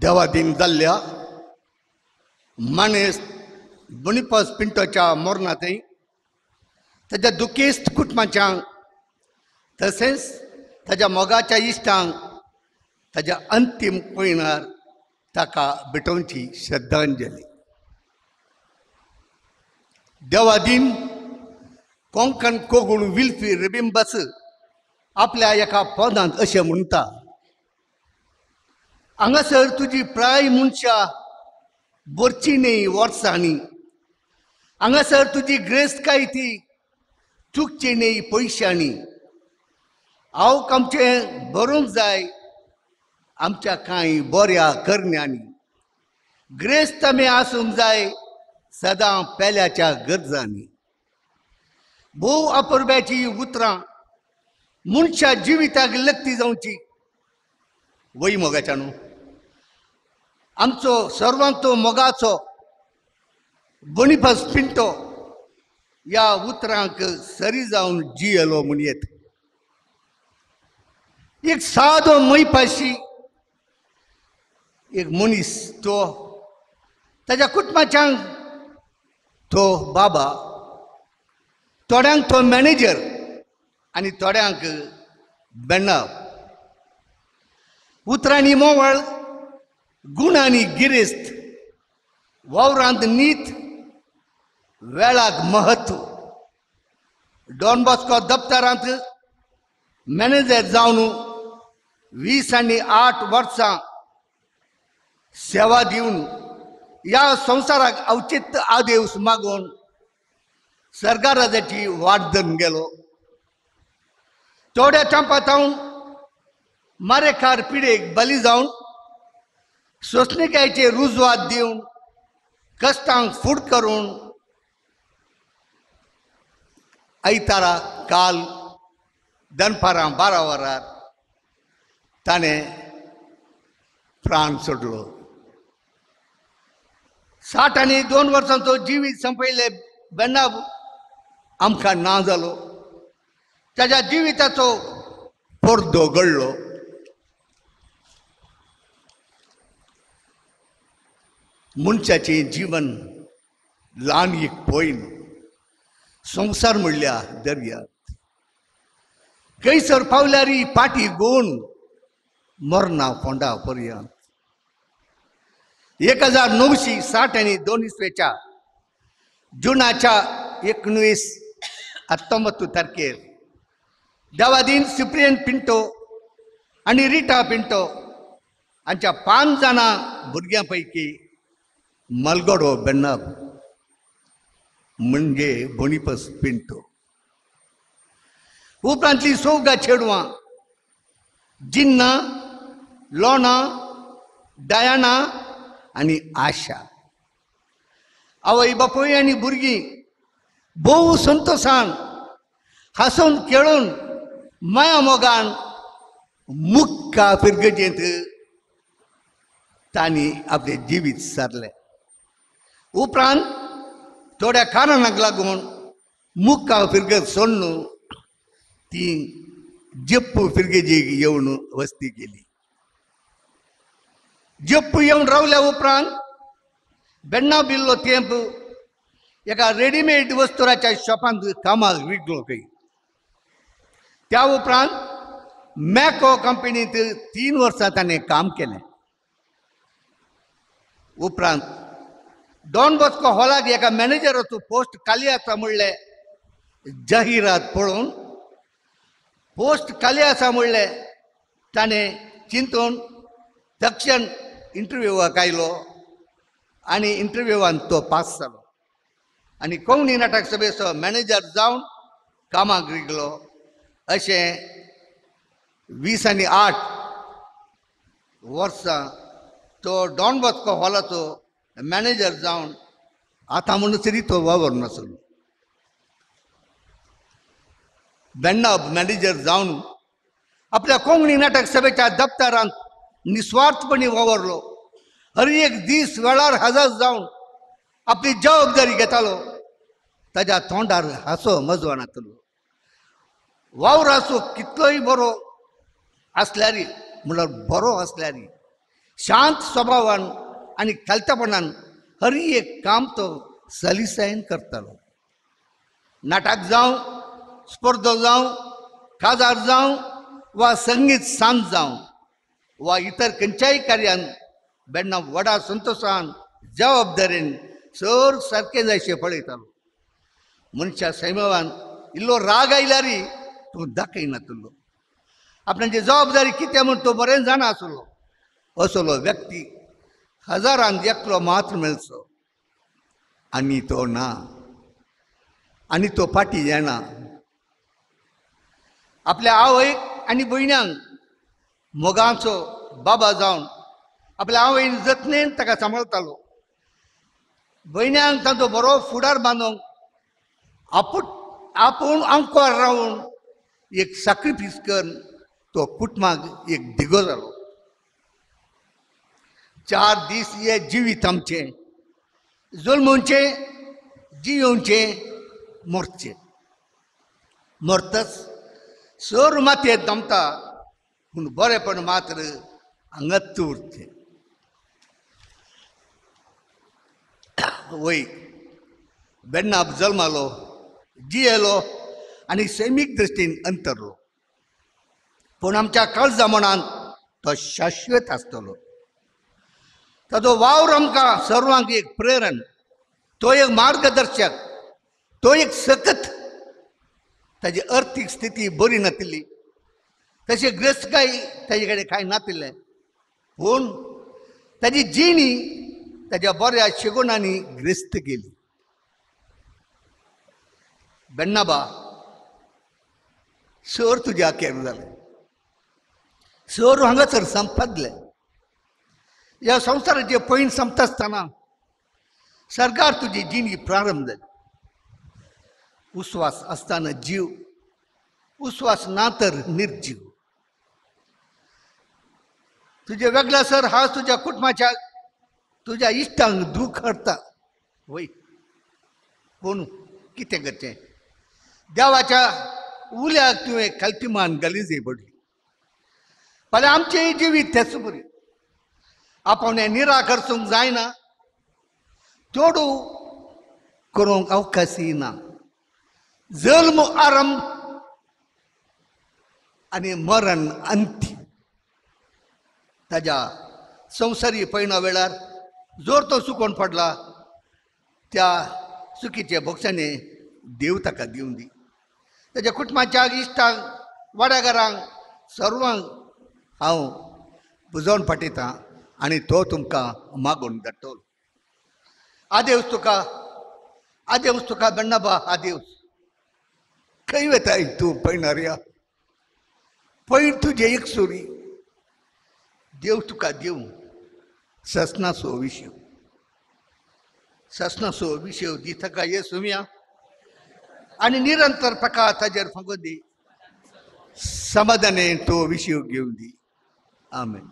देवादीन जाल्ल्या मानेस्त बोनिफास पिंटोच्या मरणांतय ताच्या दुखेस्त कुटुंबाच्यांक तशेंच ताच्या मोगाच्या इश्टांक ताच्या अंतीम कोयणार ताका भेटोवची श्रद्धांजली. देवादीन कोंकण कोगूळ विल्फी रेबिंबस आपल्या एका पदांत अशें म्हणटा, हांगासर तुजी प्राय मनशां भरची न्ही वर्सांनी, हांगासर तुजी ग्रेस्तकाय ती चुकची न्ही पयशांनी, आवक आमचें भरूंक जाय आमच्या कांय बऱ्या करण्यांनी, ग्रेस्त आमी आसूंक जाय सदां पेल्याच्या गरजांनी. भोव अपुरब्याची उतरां मनशा जिविताक लक्ती जावची. वय मोगाच्या न्हू आमचो सर्वांचो मोगाचो बोनिफास पिंटो ह्या उतरांक सरी जावन जियेलो म्हूण येत. एक सादो मैपाशी एक मनीस तो, ताच्या कुटुंबाच्यांक तो बाबा, थोड्यांक तो मॅनेजर आनी थोड्यांक बेण्णाव. उतरांनी मोवळ, गुणांनी गिरेस्त, वावरांत नीत, वेळाक महत्व. डॉन बॉस्को दप्तरांत मॅनेजर जावन 28 वर्सां सेवा दिवन ह्या संवसाराक अवचित आदेश मागून सरकाराची वाट धरून गेलो. थोड्या तेंपांत मारेकार पिडेक बली जावन सोंसणिकायेचे रुजवात दिवन कश्टांक फूट करून आयतारा काल दनपारां 12 वरार ताणें प्राण सोडलो. 62 वर्सांचो जिवीत संपयले बेन्नाब आमकां ना जालो. ताच्या जिविताचो पडदो गळ्ळो. मनशाचें जीवन ल्हान एक पयन, संवसार म्हणल्यार दर्यात खंयसर पावल्यार पाटी गोवन मरणा फोंडा पर्यंत. 1962 इसवेच्या जुनाच्या 19 तारखेर देवादीन सिप्रियन पिंटो आनी रिटा पिंटो हांच्या 5 जाणां भुरग्यां पैकी मलगडो बेन्नाब म्हणजे बोनिफास पिंटो. उपरांतली 4 चेडवां जिन्ना, लोना, डायना आनी आशा. आवय बापूय आनी भुरगीं भोव संतोशान हांसून खेळून माया मोगान मुक्का फिरगजेंत तांणी आपलें जिवीत सारलें. उपरांत थोड्या कारणाक लागून मुक्का फिरगज सोडून ती जप्पू फिरगेजीक येवन वस्ती केली. जप्पू येवन रावल्या उपरांत बेण्णा बिल्लो तेंप एका रेडीमेड वस्तुराच्या शॉपांत कामाक विकलो खंय. त्या उपरांत मॅको कंपनींत 3 वर्सां ताणें काम केलें. उपरांत डॉन बॉस्को हॉलाक एका मॅनेजराचो पोस्ट खाली आसा म्हणलें जाहिरात पळोवन पोस्ट खाली आसा म्हणलें ताणें चिंतून तक्षण इंटरव्यूवाक आयलो आनी इंटरव्यूवान तो पास जालो आनी कोंकणी नाटक सभेचो मॅनेजर जावन कामाक रिगलो. अशें 28 वर्सां तो डॉन बॉस्को हॉलाचो मॅनेजर जावन आतां म्हणून तरी तो वावर नासलो. बेण्णाब मॅनेजर जावन आपल्या कोंकणी नाटक सभेच्या दप्तरांत निस्वार्थपणी वावरलो. हर एक दीस वेळार हजर जावन आपली जबाबदारी घेतालो. ताच्या तोंडार हांसो मजवान जातालो. वावराचो कितलोय बरो आसल्यार म्हणल्यार बरो आसल्यार शांत स्वभावान आनी खालतेपणान हर एक काम तो सलिसायेन करतालो. नाटक जावं, स्पर्धो जावं, काजार जावं वा संगीत सांज जावं वा इतर खंयच्याय कार्यान बेण्णा व्हडा संतोशान जबाबदारेन सर सारकें जायशें पळयतालो. मनशा सैमावान इल्लो राग आयल्यार तूं दाखयनातलो. आपणाची जबाबदारी कितें म्हूण तो बरें जाणा आसलो. असलो व्यक्ती हजारान एकलो मात्र मेळचो आनी तो ना, आनी तो फाटीं येना. आपल्या आवयक आनी भयण्यांक मोगाचो बाबा जावन आपल्या आवयन जतनेन ताका सांबाळतालो. भयण्यांक तांचो बरो फुडार बांदूंक आपूण आंकवार रावन एक साक्रिफीस करून तो कुटुंबाक एक दिगो जालो. 4 दीस हे जिवीत आमचें, जल्मोवचें, जियोवचें, मरचें. मरतच सर मातयेंत दमता, पूण बरेपण मात्र हांगाच उरचें. वय बेन्नाब जल्मालो, जियेलो आनी सैमीक दृश्टीन अंतरलो, पूण आमच्या काळजा मनांत तो शाश्वत आसतलो. ताजो वावर आमकां सर्वांक एक प्रेरण, तो एक मार्गदर्शक, तो एक सकत. ताजी अर्थीक स्थिती बरी नातिल्ली, तशी ग्रेस्तकाय ताजे कडेन कांय नातिल्लें, पूण ताजी जिणी ताज्या बऱ्या शिगुणांनी ग्रेस्त केली. बेन्नाबा, सर तुज्या केर जालें, सर हांगासर संपादलें. ह्या संवसाराचे पैण सोंपता आसतना सरकार तुजी जिणी प्रारंभ जाली. उस्वास आसतना जीव, उस्वास ना तर निर्जीव. तुजे वेगळा सर हा तुज्या कुटुंबाच्या तुज्या इश्टांक दूख हाडटा. वय, पूण कितें करचें, देवाच्या उल्याक तुवें खालतीमान घाली पडली. फाल्यां आमचें जिवीत तेच बरी. आपण निराकर्सूंक जायना, चोडू करूंक अवकाशय ना. जल्म आरंभ आनी मरण अंत्य. ताज्या संवसारी पयणा वेळार जोर तो चुकोन पडला, त्या चुकीच्या भोगसांनी देव ताका दिवन दी. ताज्या कुटुंबाच्या इश्टांक, वाड्याघरांक, सर्वांक हांव पुजोवन पाठयतां आनी तो तुमकां मागून धाडटलो. आदेवस तुका, आदेवस तुका बेण्णाबा, आदेवस. खंय वेताय तूं पयणारया, पयर तुजें एक सुरी. देव तुका दिवं ससनाचो विशय, ससनाचो विशय दी ताका ये सुमया आनी निरंतर ताका ताजेर फागो दी. समाधाने तो विशय घेवन दी. आमेन.